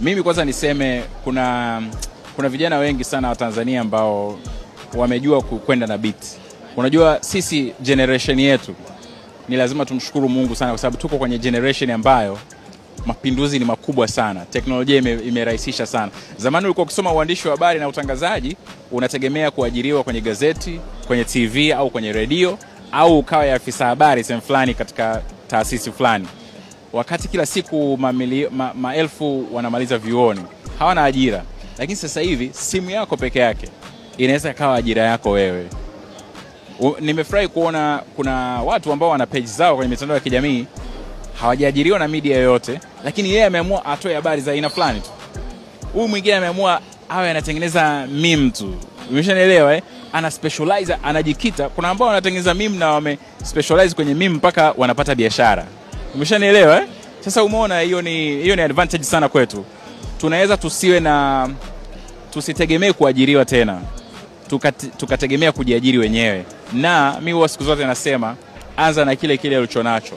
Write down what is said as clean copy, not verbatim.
Mimi kwanza niseme kuna vijana wengi sana wa Tanzania ambao wamejua kwenda na beat. Unajua sisi generation yetu ni lazima tumshukuru Mungu sana kwa sababu tuko kwenye generation ambayo mapinduzi ni makubwa sana. Teknolojia imerahisisha sana. Zamani ulikuwa ukisoma uandishi wa habari na utangazaji, unategemea kuajiriwa kwenye gazeti, kwenye TV au kwenye redio, au ukawa ya afisa habari sehemu fulani katika taasisi fulani. Wakati kila siku maelfu wanamaliza vyuoni, hawana ajira. Lakini sasa hivi simu yako peke yake inaweza kawa ajira yako wewe. Nimefurahi kuona kuna watu ambao wana page zao kwenye mitandao ya kijamii, hawajaajiriwa na media yoyote, lakini yeye ameamua atoe habari za aina fulani tu. Huyu mwingine ameamua awe anatengeneza meme tu. Umeshanielewa eh? Ana specialize, anajikita. Kuna ambao wanatengeneza meme na wame specialize kwenye meme mpaka wanapata biashara. Umeshanielewa eh? Sasa umeona hiyo ni advantage sana kwetu. Tunaweza tusiwe na tusitegemee kuajiriwa tena. Tukategemea kujiajiri wenyewe. Na mimi huwa siku zote nasema anza na kile kile ulichonacho.